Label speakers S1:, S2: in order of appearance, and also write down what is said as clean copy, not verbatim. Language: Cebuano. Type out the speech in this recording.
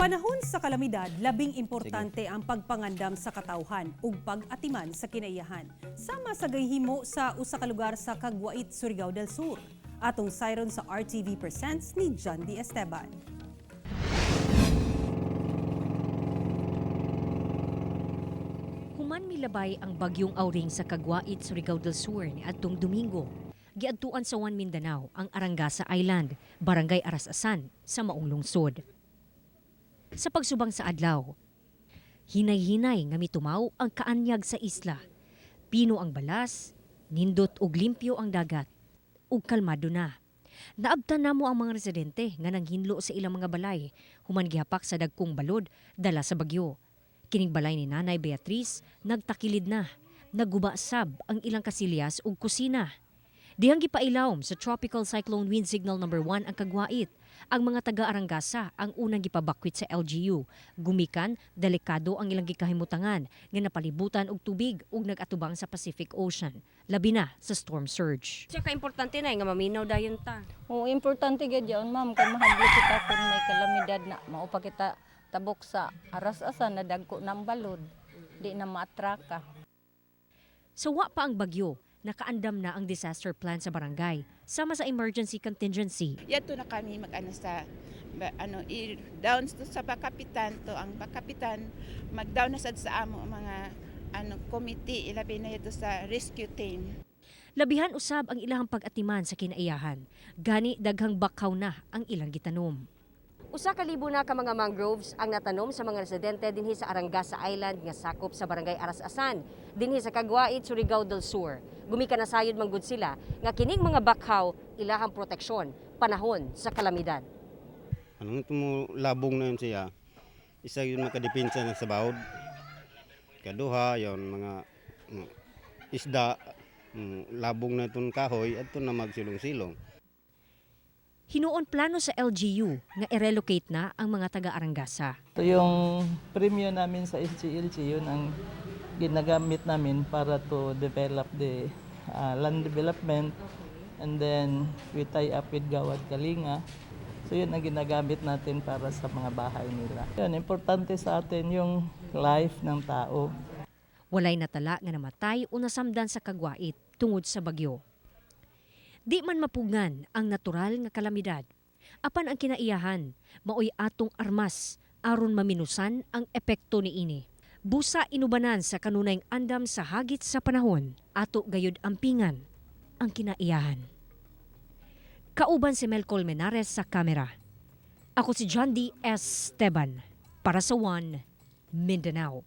S1: Panahon sa kalamidad, labing importante ang pagpangandam sa katawhan ug pag-atiman sa kinaiyahan. Sama sa gahimo sa usa ka lugar sa Cagwait, Surigao del Sur. Atong sayron sa RTV Presents ni John D. Esteban.
S2: Human milabay ang bagyong Auring sa Cagwait, Surigao del Sur niadtong Domingo. Giadtuan sa One Mindanao ang Arangasa Island, Barangay Aras-Asan sa maong lungsod. Sa pagsubang sa adlaw, hinay-hinay nga mitumaw ang kaanyag sa isla. Pino ang balas, nindot ug limpyo ang dagat, ug kalmado na. Naabtan namo ang mga residente nga nanghinlo sa ilang mga balay, human gihapak sa dagkong balod dala sa bagyo. Kining balay ni Nanay Beatrice nagtakilid na, naguba sab ang ilang kasilyas ug kusina. Dihang gipailawom sa Tropical Cyclone Wind Signal number 1 ang Cagwait. Ang mga taga-Arangasa ang unang gipabakwit sa LGU. Gumikan, delikado ang ilang gikahimutangan nga napalibutan og tubig ug nag-atubang sa Pacific Ocean, labi na sa storm surge. Tsaka importante na nga maminaw dayon ta.
S3: Oo, importante gyud yun, ma'am, kay mahadlok kita kung may kalamidad na mao pa kita tabok sa aras-asan na dagko ng balod. Di na maatraka.
S2: Sa wa pa ang bagyo, nakaandam na ang disaster plan sa barangay, sama sa emergency contingency.
S4: Yato na kami mag-ano sa ano i-down to sa bakapitan to ang bakapitan mag-down na sad sa amo ang mga ano committee ilabi na yato sa rescue team.
S2: Labihan usab ang ilang pag-atiman sa kinaiyahan. Gani daghang bakaw na ang ilang gitanom. 1,000 na ka mga mangroves ang natanom sa mga residente dinhi sa Arangasa Island nga sakop sa Barangay Aras-Asan, dinhi sa Cagwait, Surigao del Sur. Gumika na sayod manggud sila nga kining mga bakhaw ilahang proteksyon panahon sa kalamidad.
S5: Anong mo labong na yun siya, isa yun makadepensa na sa bawod. Kaduha, yon mga isda, labong na itong kahoy, at na magsilong-silong.
S2: Hinuon plano sa LGU nga i-relocate na ang mga taga-Arangasa.
S6: Ito yung premium namin sa SGLG, yun ang ginagamit namin para to develop the land development, and then we tie up with Gawad Kalinga. So yun ang ginagamit natin para sa mga bahay nila. Yun, importante sa atin yung life ng tao.
S2: Walay natala nga namatay o nasamdan sa Cagwait tungod sa bagyo. Di man mapugngan ang natural nga kalamidad. Apan ang kinaiyahan, maoy atong armas aron maminusan ang epekto niini. Busa inubanan sa kanunayng andam sa hagit sa panahon, ato gayud ampingan ang kinaiyahan. Kauban si Mel Colmenares sa kamera. Ako si John D. S. Esteban para sa One Mindanao.